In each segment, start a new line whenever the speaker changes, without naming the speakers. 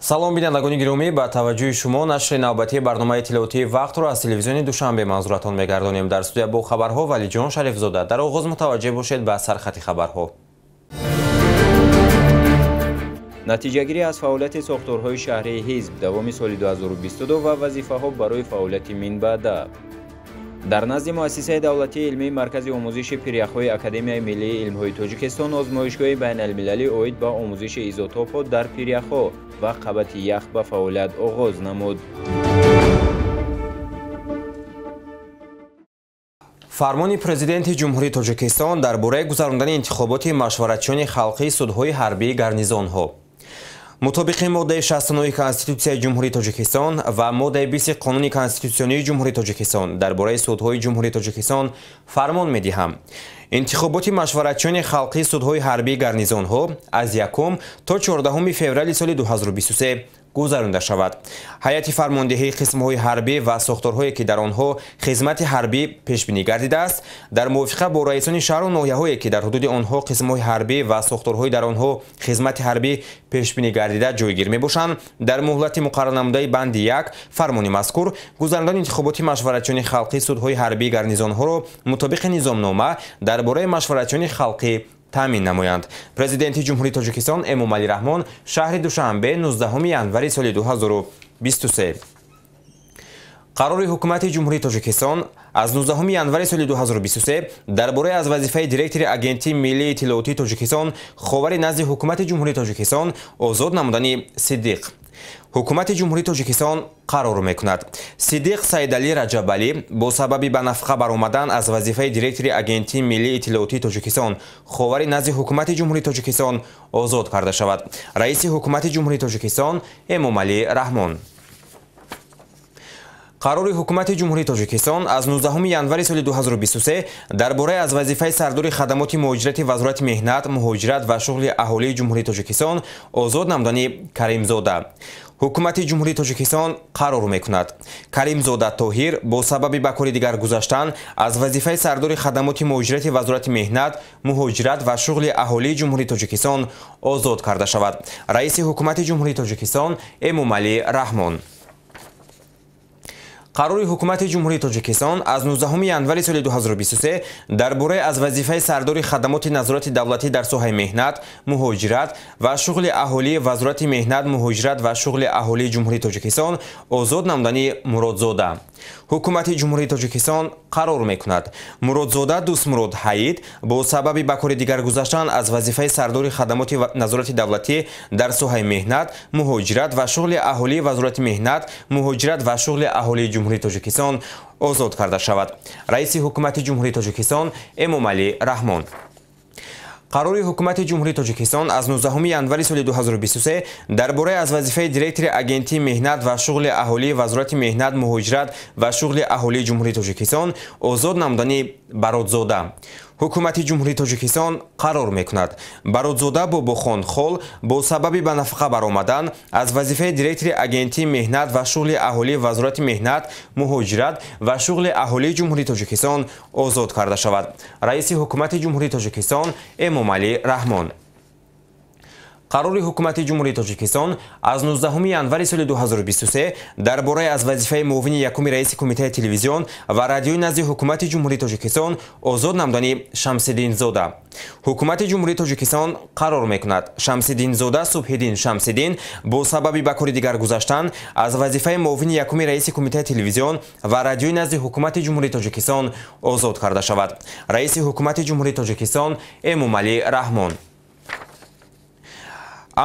Салом, бинандагони гиромӣ, ба таваҷҷӯҳи шумо нашри навбатии барномаи иттилоотии вақтро аз телевизиони Душанбе манзуратон мегардонем. Дар студия бо хабарҳо Валиҷон Шарифзода. Дар оғоз мутаваҷҷеҳ бошед ба сархати хабарҳо.
Натиҷагирӣ аз фаъолияти сохторҳои шаҳрии ҳизб давоми соли 2022 ва вазифаҳо барои фаъолияти минбаъда. Дар назди муассисаи давлатии илмии Маркази омӯзиши пиряхҳои Академияи миллии илмҳои Тоҷикистон озмоишгоҳи байналмилалӣ оид ба омӯзиши изотопҳо дар пиряхҳо ва қабати ях ба фаъолият оғоз намуд.
Фармони Президенти Ҷумҳурии Тоҷикистон дар бораи гузарондани интихоботи машваратчиёни халқии судҳои ҳарбии гарнизонҳо. Мутобиқи моддаи 69 Конститутсияи Ҷумҳурии Тоҷикистон ва моддаи 20 Қонуни Конститутсионии Ҷумҳурии Тоҷикистон дар бораи судҳои Ҷумҳурии Тоҷикистон фармон медиҳам. Интихоботи машваратчиёни халқии судҳои ҳарбии гарнизонҳо аз 1 то 14 феврали соли 2023 гузаронда шавад. Ҳайати фармондеҳии қисмҳои ҳарбӣ ва сохторҳое, ки дар онҳо хизмати ҳарбӣ пешбинӣ гардидааст, дар мувофиқа бо раисони шаҳру ноҳияҳое, ки дар ҳудуди онҳо қисмҳои ҳарбӣ ва сохторҳои дар онҳо хизмати ҳарбӣ пешбинӣ гардида ҷойгир мебошанд, дар муҳлати муқаррарнамудаи банди 1 фармони мазкур гузарондани интихоботи машваратчиёни халқии судҳои ҳарбии гарнизонҳоро мутобиқи низомнома дар бораи машваратчиёни халқӣ таъмин намоянд. Президенти Ҷумҳурии Тоҷикистон Эмомалӣ Раҳмон, шаҳри Душанбе, 19 январи соли 2023. Қарори Ҳукумати Ҷумҳурии Тоҷикистон аз 19 январи соли 2023 дар бораи аз вазифаи директори Агентии миллии иттилоотии Тоҷикистон ховари назди Ҳукумати Ҷумҳурии Тоҷикистон озод намудани Сиддиқ. Ҳукумати Ҷумҳурии Тоҷикистон қарор мекунад. Сиддиқ Саидалӣ Раҷабалӣ бо сабаби ба нафақа баромадан аз вазифаи директори Агентии миллии иттилоотии Тоҷикистон ховари назди Ҳукумати Ҷумҳурии Тоҷикистон озод карда шавад. Раиси Ҳукумати Ҷумҳурии Тоҷикистон Эмомалӣ Раҳмон. Қарори Ҳукумати Ҷумҳурии Тоҷикистон аз 19 январи соли 2023 дар бораи аз вазифаи сардори хадамоти муҳоҷирати Вазорати меҳнат, муҳоҷират ва шуғли аҳолии Ҷумҳурии Тоҷикистон озод намудани Каримзода. Ҳукумати Ҷумҳурии Тоҷикистон қарор мекунад. Каримзода Тоҳир бо сабаби ба кори дигар гузаштан аз вазифаи сардори хадамоти муҳоҷирати Вазорати меҳнат, муҳоҷират ва шуғли аҳолии Ҷумҳурии Тоҷикистон озод карда шавад. Раиси Ҳукумати Ҷумҳурии Тоҷикистон Эмомалӣ Раҳмон. Қарори Ҳукумати Ҷумҳурии Тоҷикистон аз 19 январи соли 2023 дар бораи аз вазифаи сардори хадамоти назорати давлатӣ дар соҳаи меҳнат, муҳоҷират ва шуғли аҳолии Вазорати меҳнат, муҳоҷират ва шуғли аҳолии Ҷумҳурии Тоҷикистон озод намудани Муродзода. Ҳукумати Ҷумҳурии Тоҷикистон қарор мекунад. Муродзода Дӯстмурод Ҳаид бо сабаби ба кори дигар гузаштан аз вазифаи сардори хадамоти назорати давлатӣ дар соҳаи меҳнат, муҳоҷират ва шуғли аҳолии Вазорати меҳнат, муҳоҷират ва шуғли аҳолии Ҷумҳурии Тоҷикистон озод карда шавад. Раиси Ҳукумати Ҷумҳурии Тоҷикистон Эмомалӣ Раҳмон. Қарори Ҳукумати Ҷумҳурии Тоҷикистон аз 19 январи соли 2023 дар бораи аз вазифаи директори Агентии меҳнат ва шуғли аҳолии Вазорати меҳнат, муҳоҷират ва шуғли аҳолии Ҷумҳурии Тоҷикистон озод намудани Бародзода. Ҳукумати Ҷумҳурии Тоҷикистон қарор мекунад. Бародзода Бобохон Хол бо сабаби ба нафақа баромадан аз вазифаи директори Агентии меҳнат ва шуғли аҳолии Вазорати меҳнат, муҳоҷират ва шуғли аҳолии Ҷумҳурии Тоҷикистон озод карда шавад. Раиси Ҳукумати Ҷумҳурии Тоҷикистон Эмомалӣ Раҳмон. Қарори Ҳукумати Ҷумҳурии Тоҷикистон аз 19 январи соли 2023 дар бораи аз вазифаи муовини якуми раиси Кумитаи телевизион ва радиои назди Ҳукумати Ҷумҳурии Тоҷикистон озод намудани Шамсиддинзода. Ҳукумати Ҷумҳурии Тоҷикистон қарор мекунад. Шамсиддинзода Субҳиддин Шамсиддин бо сабаби ба кори дигар гузаштан аз вазифаи муовини якуми раиси Кумитаи телевизион ва радиои назди Ҳукумати Ҷумҳурии Тоҷикистон озод карда шавад. Раиси Ҳукумати Ҷумҳурии Тоҷикистон Эмомалӣ Раҳмон.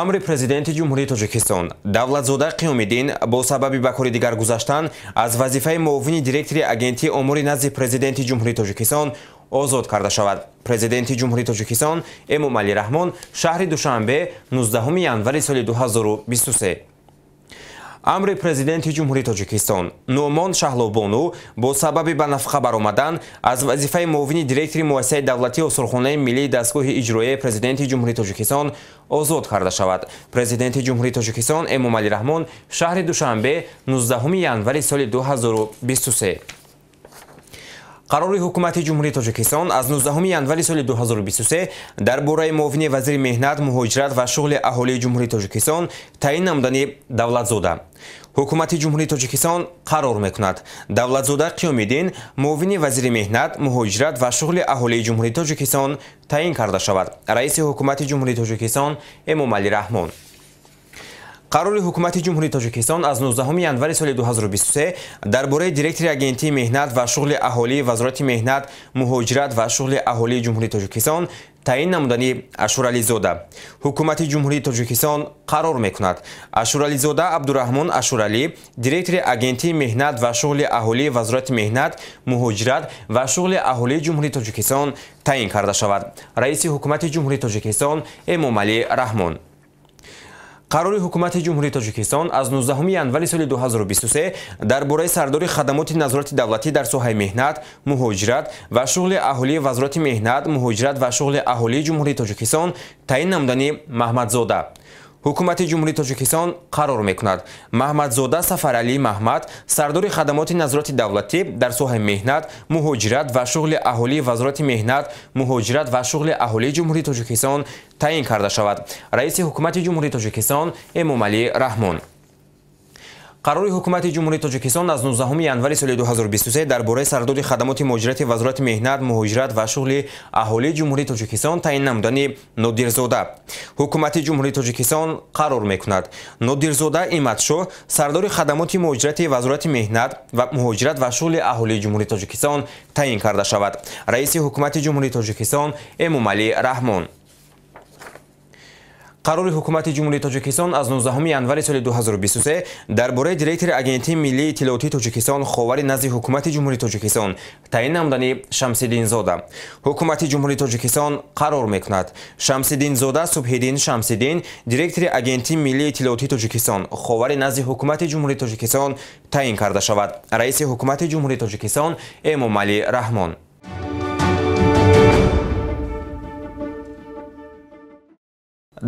Амри Президенти Ҷумҳурии Тоҷикистон Давлатзода Қиёмиддин бо сабаби ба кори дигар гузаштан аз вазифаи муовини директори Агентии омори назди Президенти Ҷумҳурии Тоҷикистон озод карда шавад. Президенти Ҷумҳурии Тоҷикистон Эмомалӣ Раҳмон, шаҳри Душанбе, 19 январи соли 2023. Амри Президенти Ҷумҳурии Тоҷикистон Нуъмон Шаҳлобону бо сабаби ба нафақа баромадан аз вазифаи муовини директори муассисаи давлатии осорхонаи миллии дастгоҳи иҷроияи Президенти Ҷумҳурии Тоҷикистон озод карда шавад. Президенти Ҷумҳурии Тоҷикистон Эмомалӣ Раҳмон, шаҳри Душанбе, 19 январи соли 2023. Қарори Ҳукумати Ҷумҳурии Тоҷикистон аз 19 январи соли 2023 дар бораи муовини вазири меҳнат, муҳоҷират ва шуғли аҳолии Ҷумҳурии Тоҷикистон таъин намудани Давлатзода. Ҳукумати Ҷумҳурии Тоҷикистон қарор мекунад: Давлатзода Қиёмиддин муовини вазири меҳнат, муҳоҷират ва шуғли аҳолии Ҷумҳурии Тоҷикистон таъин карда шавад. Раиси Ҳукумати Ҷумҳурии Тоҷикистон Эмомалӣ Раҳмон. Қарори Ҳукумати Ҷумҳурии Тоҷикистон аз 19 январи соли 2023 дар бораи директори Агентии меҳнат ва шуғли аҳолии Вазорати меҳнат, муҳоҷират ва шуғли аҳолии Ҷумҳурии Тоҷикистон таъин намудани Ашурализода. Ҳукумати Ҷумҳурии Тоҷикистон қарор мекунад: Ашурализода Абдураҳмон Ашуралӣ директори Агентии меҳнат ва шуғли аҳолии Вазорати меҳнат, муҳоҷират ва шуғли аҳолии Ҷумҳурии Тоҷикистон таъин карда шавад. Раиси Ҳукумати Ҷумҳурии Тоҷикистон Эмомалӣ Раҳмон. Қарори Ҳукумати Ҷумҳурии Тоҷикистон аз 19 январи соли 2023 дар бораи сардори хадамоти назорати давлатӣ дар соҳаи меҳнат, муҳоҷират ва шуғли аҳолии Вазорати меҳнат, муҳоҷират ва шуғли аҳолии Ҷумҳурии Тоҷикистон таъин намудани Маҳмадзода. Ҳукумати Ҷумҳурии Тоҷикистон қарор мекунад: Маҳмадзода Сафаралӣ Маҳмад сардори хадамоти назорати давлатӣ дар соҳаи меҳнат, муҳоҷират ва шуғли аҳолии Вазорати меҳнат, муҳоҷират ва шуғли аҳолии Ҷумҳурии Тоҷикистон таъин карда шавад. Раиси Ҳукумати Ҷумҳурии Тоҷикистон Эмомалӣ Раҳмон. Қарори Ҳукумати Ҷумҳурии Тоҷикистон аз 19 январи соли 2023 дар бораи сардори хадамоти муҳоҷирати Вазорати меҳнат, муҳоҷират ва шуғли аҳолии Ҷумҳурии Тоҷикистон таъин намудани Нодирзода. Ҳукумати Ҷумҳурии Тоҷикистон қарор мекунад: Нодирзода Имадшоҳ сардори хадамоти муҳоҷирати Вазорати меҳнат ва муҳоҷират ва шуғли аҳолии Ҷумҳурии Тоҷикистон таъин карда шавад. Раиси Ҳукумати Ҷумҳурии Тоҷикистон Эмомалӣ Раҳмон. Қарори Ҳукумати Ҷумҳурии Тоҷикистон аз 19 январи соли 2023 дар бораи директори Агентии миллии иттилоотии Тоҷикистон Ховари назди Ҳукумати Ҷумҳурии Тоҷикистон таъин намудани Шамсиддинзода. Ҳукумати Ҷумҳурии Тоҷикистон қарор мекунад: Шамсиддинзода Субҳиддин Шамсиддин директори Агентии миллии иттилоотии Тоҷикистон Ховари назди Ҳукумати Ҷумҳурии Тоҷикистон таъин карда шавад. Раиси Ҳукумати Ҷумҳурии Тоҷикистон Эмомалӣ Раҳмон.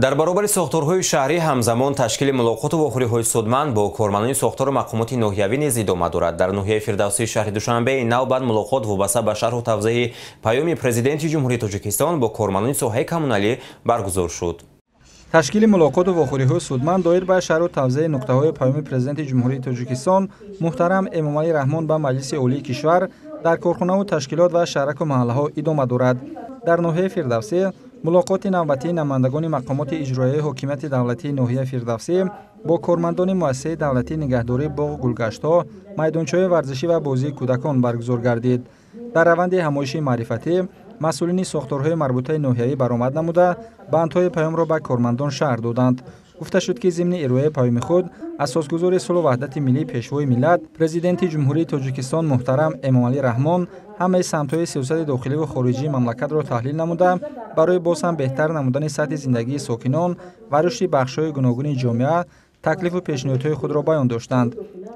Дар баробари сохторҳои шаҳрӣ ҳамзамон ташкили мулоқоту вохӯриҳои судманд бо кормандони сохтору мақомоти ноҳиявӣ низ идома дорад. Дар ноҳияи Фирдавсии шаҳри Душанбе ин навбат мулоқот вобаста ба шарҳу тавзеҳи паёми Президенти Ҷумҳурии Тоҷикистон бо кормандони соҳаи коммуналӣ баргузор шуд.
Ташкили мулоқоту вохӯриҳои судманд доир ба шарҳу тавзеҳи нуқтаҳои паёми Президенти Ҷумҳурии Тоҷикистон муҳтарам Эмомалӣ Раҳмон ба Маҷлиси Олии кишвар дар корхонаву ташкилот ва шаҳраку маҳаллаҳо идома дорад. Дар ноҳияи Фирдавсӣ мулоқоти навбатии намояндагони мақомоти иҷроияи ҳокимияти давлатии ноҳияи Фирдавсӣ бо кормандони муассисаи давлатии нигаҳдории боғу гулгаштҳо, майдончаҳои варзишӣ ва бозии кӯдакон баргузор гардид. Дар раванди ҳамоиши маърифатӣ масъулини сохторҳои марбутаи ноҳиявӣ баромад намуда, бандҳои паёмро ба кормандон шарҳ доданд. Гуфта шуд, ки зимни ироаи паёми худ асосгузори сулҳу ваҳдати миллӣ, Пешвои миллат, Президенти Ҷумҳурии Тоҷикистон муҳтарам Эмомалӣ Раҳмон ҳамаи самтҳои сиёсати дохиливу хориҷии мамлакатро таҳлил намуда, барои боз ҳам беҳтар намудани сатҳи зиндагии сокинон ва рушди бахшҳои гуногуни ҷомеа таклифу пешниҳодҳои худро баён доштанд.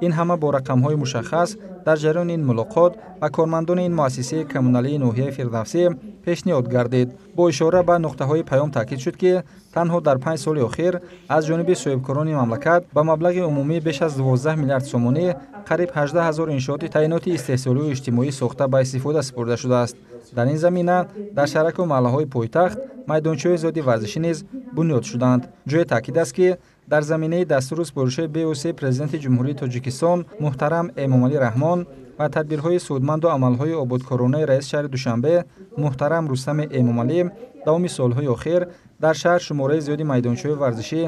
Ин ҳама бо рақамҳои мушаххас дар ҷараёни ин мулоқот ба кормандони ин муассисаи коммуналии ноҳияи Фирдавсӣ пешниҳод гардид. Бо ишора ба нуқтаҳои паём таъкид шуд, ки танҳо дар 5 соли охир аз ҷониби соҳибкорони мамлакат ба маблағи умумӣ беш аз 12 миллиард сомонӣ қариб 18 ҳазор иншооти таъиноти истеҳсолию иҷтимоӣ сохта ба истифода супурда шудааст. Дар ин замина дар шаҳраку маҳаллаҳои пойтахт майдончаҳои зиёди варзишӣ низ бунёд шуданд. Ҷои таъкид аст, ки дар заминаи дастуру супоришҳои бевоситаи Президенти Ҷумҳурии Тоҷикистон муҳтарам Эмомалӣ Раҳмон ва тадбирҳои судманду амалҳои ободкоронаи раиси шаҳри Душанбе муҳтарам Рустами Эмомалӣ давоми солҳои охир дар шаҳр шумораи зиёди майдончаҳои варзишӣ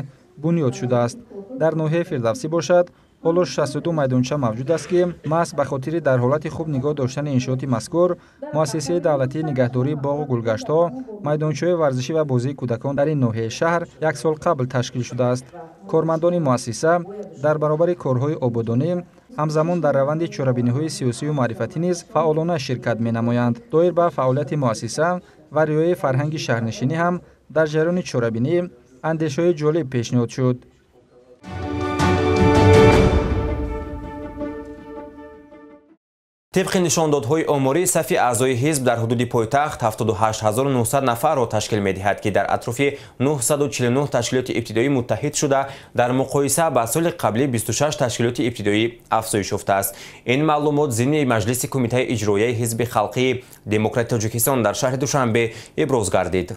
бунёд шудааст. Дар ноҳияи Фирдавсӣ бошад, ҳоло 62 майдонча мавҷуд аст, ки маҳз ба хотири дар ҳолати хуб нигоҳ доштани иншооти мазкур муассисаи давлатии нигаҳдории боғу гулгаштҳо, майдончаҳои варзишӣ ва бозии кӯдакон дар ин ноҳияи шаҳр як сол қабл ташкил шудааст. Кормандони муассиса дар баробари корҳои ободонӣ ҳамзамон дар раванди чорабиниҳои сиёсию маърифатӣ низ фаъолона ширкат менамоянд. Доир ба фаъолияти муассиса ва риояи фарҳанги шаҳрнишинӣ ҳам дар ҷараёни чорабинӣ андешаҳои ҷолиб пешниҳод шуд.
Тибқи нишондодҳои оморӣ, сафи аъзои ҳизб дар ҳудуди пойтахт 78900 нафарро ташкил медиҳад, ки дар атрофи 949 ташкилоти ибтидоӣ муттаҳид шуда, дар муқоиса ба соли қаблӣ 26 ташкилоти ибтидоӣ афзоиш ёфтааст. Ин маълумот зимни маҷлиси Кумитаи иҷроияи Ҳизби халқии демократии Тоҷикистон дар шаҳри Душанбе иброз гардид.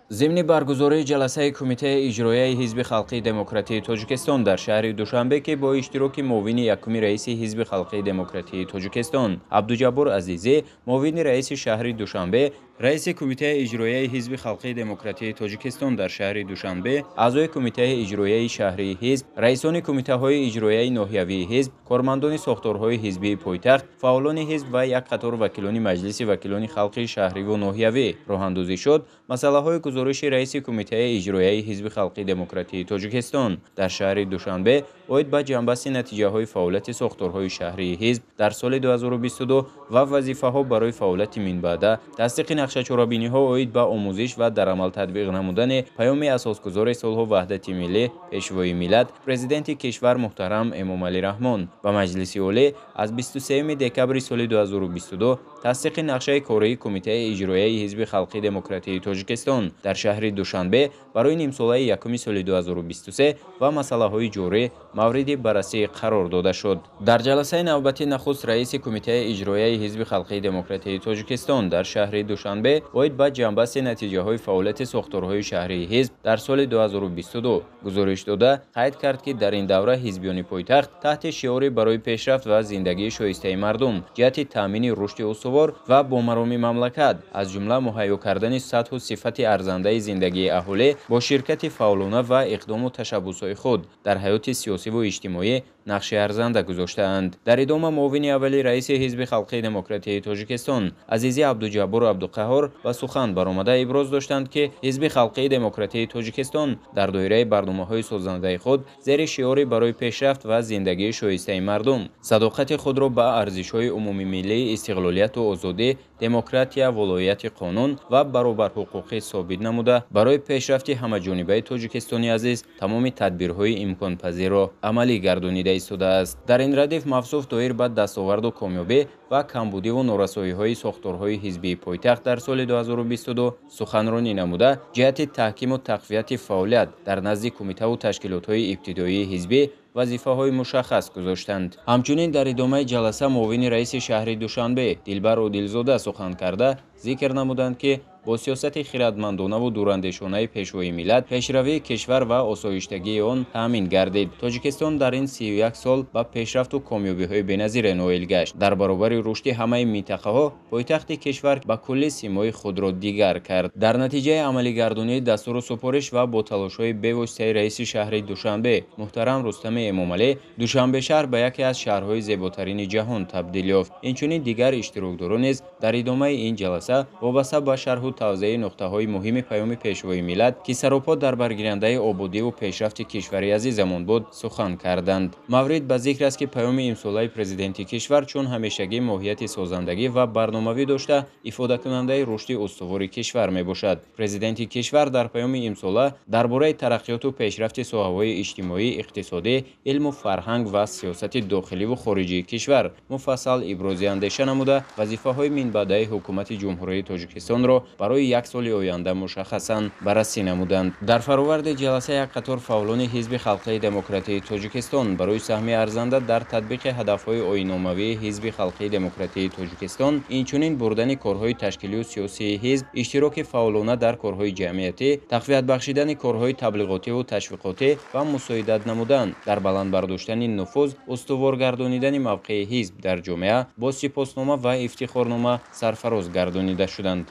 Зимни баргузории ҷаласаи Кумитаи иҷроияи Ҳизби халқии демократии Тоҷикистон дар шаҳри Душанбе, ки бо иштироки муовини якуми раиси Ҳизби халқии демократии Тоҷикистон Абдуҷаббор Азизӣ, муовини раиси шаҳри Душанбе, раиси Кумитаи иҷроияи Ҳизби халқии демократии Тоҷикистон дар шаҳри Душанбе, аъзои Кумитаи иҷроияи шаҳрии ҳизб, раисони кумитаҳои иҷроияи ноҳиявии ҳизб, кормандони сохторҳои ҳизбии пойтахт, фаъолони ҳизб ва як қатор вакилони Маҷлиси вакилони халқи шаҳриву ноҳиявӣ роҳандозӣ шуд. Масъалаҳои гузориши раиси Кумитаи иҷроияи Ҳизби халқии демократии Тоҷикистон дар шаҳри Душанбе оид ба ҷамъбасти натиҷаҳои фаъолияти сохторҳои шаҳрии ҳизб дар соли 2022 ва вазифаҳо барои фаъолияти минбаъда, тасдиқи нақшачорабиниҳо оид ба омӯзиш ва дар амал татбиқ намудани паёми асосгузори сулҳу ваҳдати миллӣ, Пешвои миллат, Президенти кишвар муҳтарам Эмомалӣ Раҳмон ба Маҷлиси Олӣ аз 23 декабри соли 2022, тасдиқи нақшаи кории Кумитаи иҷроияи Ҳизби халқии демократии Тоҷикистон дар шаҳри Душанбе барои нимсолаи якуми соли 2023 ва масъалаҳои ҷорӣ мавриди баррасӣ қарор дода шуд. Дар ҷаласаи навбатӣ нахуст раиси Кумитаи иҷроияи Ҳизби халқии демократии Тоҷикистон дар шаҳри Душанбе оид ба ҷамъбасти натиҷаҳои фаъолияти сохторҳои шаҳрии ҳизб дар соли 2022 гузориш дода, қайд кард, ки дар ин давра ҳизбиёни пойтахт таҳти шиори барои пешрафт ва зиндагии шоистаи мардум ҷиҳати таъмини рушди устувор ва бомароми мамлакат, аз ҷумла муҳайё кардани сатҳу сифати арзандаи зиндагии аҳолӣ бо ширкати фаъолона ва иқдому ташаббусҳои худ дар ҳаёти сиёсиву иҷтимоӣ нақши арзанда гузоштаанд. Дар идома муовини аввали раиси Ҳизби халқии демократии Тоҷикистон Азизӣ Абдуҷаббор Абдуқаҳор ба сухан баромада иброз доштанд, ки Ҳизби халқии демократии Тоҷикистон дар доираи барномаҳои созандаи худ зери шиори барои пешрафт ва зиндагии шоистаи мардум садоқати худро ба арзишҳои умумимиллии истиқлолияту озодӣ, демократия, волоияти қонун ва баробарҳуқуқӣ собит намуда, барои пешрафти ҳамаҷонибаи Тоҷикистони азиз тамоми тадбирҳои имконпазирро амалӣ гардонида истодааст. Дар ин радиф мавсуф доир ба дастоварду комёбӣ ва камбудиву норасоиҳои сохторҳои ҳизбии пойтахт дар соли 2022 суханронӣ намуда, ҷиҳати таҳкиму тақвияти фаъолият дар назди кумитаву ташкилотҳои ибтидоии ҳизбӣ вазифаҳои мушаххас гузоштанд. Ҳамчунин дар идомаи ҷаласа муовини раиси шаҳри Душанбе Дилбар Одилзода сухан карда зикр намуданд, ки бо сиёсати хирадмандонаву дурандешонаи Пешвои миллат пешравии кишвар ва осоиштагии он таъмин гардид. Тоҷикистон дар ин 31 сол ба пешрафту комёбиҳои беназире ноил гашт. Дар баробари рушди ҳамаи минтақаҳо пойтахти кишвар ба кулли симои худро дигар кард. Дар натиҷаи амалигардонии дастуру супориш ва бо талошҳои бевоситаи раиси шаҳри Душанбе муҳтарам Рустами Эмомалӣ, Душанбе шаҳр ба яке аз шаҳрҳои зеботарини ҷаҳон табдил ёфт. Инчунин дигар иштирокдорон низ дар идомаи ин ҷаласа вобаста ба шарҳу тавзеи нуқтаҳои муҳими паёми Пешвои миллат, ки саропо дар баргирандаи ободиву пешрафти кишвари азизамон буд, сухан карданд. Маврид ба зикр аст, ки паёми имсолаи президенти кишвар чун ҳамешагӣ моҳияти созандагӣ ва барномавӣ дошта, ифодакунандаи рушди устувори кишвар мебошад. Президенти кишвар дар паёми имсола дар бораи тараққиёту пешрафти соҳаҳои иҷтимоӣ, иқтисодӣ, илму фарҳанг ва сиёсати дохиливу хориҷии кишвар муфассал ибрози андеша намуда, вазифаҳои минбаъдаи ҳукумати Ҷумҳурии Тоҷикистонро барои як соли оянда мушаххасан баррасӣ намуданд. Дар фароварди ҷаласа як қатор фаъолони Ҳизби халқии демократии Тоҷикистон барои саҳми арзанда дар татбиқи ҳадафҳои оинномавии Ҳизби халқии демократии Тоҷикистон, инчунин бурдани корҳои ташкилию сиёсии ҳизб, иштироки фаъолона дар корҳои ҷамъиятӣ, тақвият бахшидани корҳои таблиғотиву ташвиқотӣ ва мусоидат намудан дар баланд бардоштани нуфуз, устувор гардонидани мавқеи ҳизб дар ҷомеа бо сипоснома ва ифтихорнома сарфароз гардонида шуданд.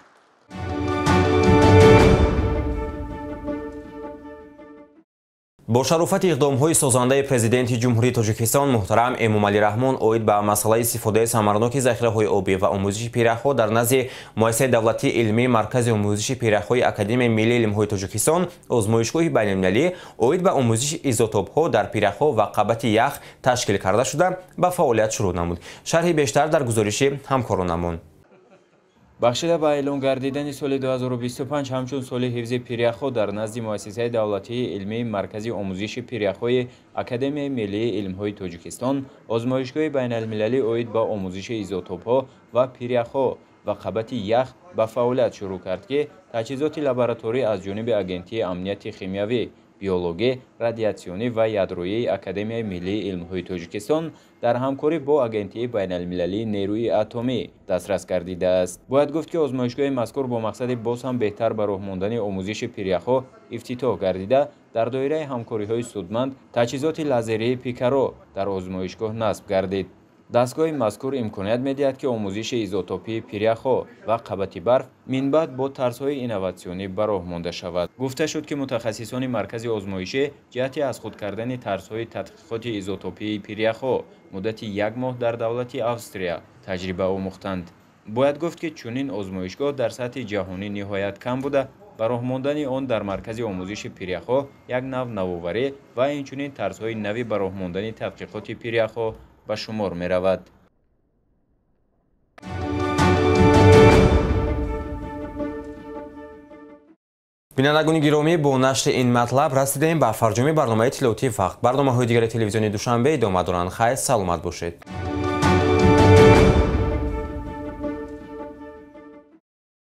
Бо шарофати иқдомҳои созандаи Президенти Ҷумҳурии Тоҷикистон муҳтарам Эмомалӣ Раҳмон оид ба масъалаи истифодаи самарноки захираҳои обӣ ва омӯзиши пиряхҳо дар назди Муассисаи давлатии илмии Маркази омӯзиши пиряхҳои Академияи миллии илмҳои Тоҷикистон озмоишгоҳи байналмилалӣ оид ба омӯзиши изотопҳо дар пиряхҳо ва қабати ях ташкил карда шуда ба фаъолият шурӯъ намуд. Шарҳи бештар дар гузориши ҳамкоронамон.
Бахшида ба эълон гардидани соли 2025 ҳамчун соли ҳифзи пиряхҳо дар назди Муассисаи давлатии илмии Маркази омӯзиши пиряхҳои Академияи миллии илмҳои Тоҷикистон озмоишгоҳи байналмилалӣ оид ба омӯзиши изотопҳо ва пиряхҳо ва қабати ях ба фаъолият шурӯъ кард, ки таҷҳизоти лабораторӣ аз ҷониби Агентии амнияти химиявӣ, биологӣ, радиатсионӣ ва ядроии Академияи миллии илмҳои Тоҷикистон дар ҳамкорӣ бо Агентии байналмилалии нерӯи атомӣ дастрас гардидааст. Бояд гуфт, ки озмоишгоҳи мазкур бо мақсади боз ҳам беҳтар ба роҳ мондани омӯзиши пиряхҳо ифтитоҳ гардида, дар доираи ҳамкориҳои судманд таҷҳизоти лазерии Пикаро дар озмоишгоҳ насб гардид. Дастгоҳи мазкур имконият медиҳад, ки омӯзиши изотопии пиряхҳо ва қабати барф минбаъд бо тарзҳои инноватсионӣ ба роҳ монда шавад. Гуфта шуд, ки мутахассисони маркази озмоишӣ ҷиҳати аз худ кардани тарзҳои тадқиқоти изотопии пиряхҳо муддати як моҳ дар давлати Австрия таҷриба омӯхтанд. Бояд гуфт, ки чунин озмоишгоҳ дар сатҳи ҷаҳонӣ ниҳоят кам буда, ба роҳ мондани он дар маркази омӯзиши пиряхҳо як нав навоварӣ ва инчунин тарзҳои нави ба роҳ мондани тадқиқоти пиряхҳо ба шумор меравад.
Бинандагони гиромӣ, бо нашри ин матлаб расидем ба фарҷоми барномаи иттилоотии вақт. Барномаҳои дигари телевизиони Душанбе идома доранд. Хайр, саломат бошед.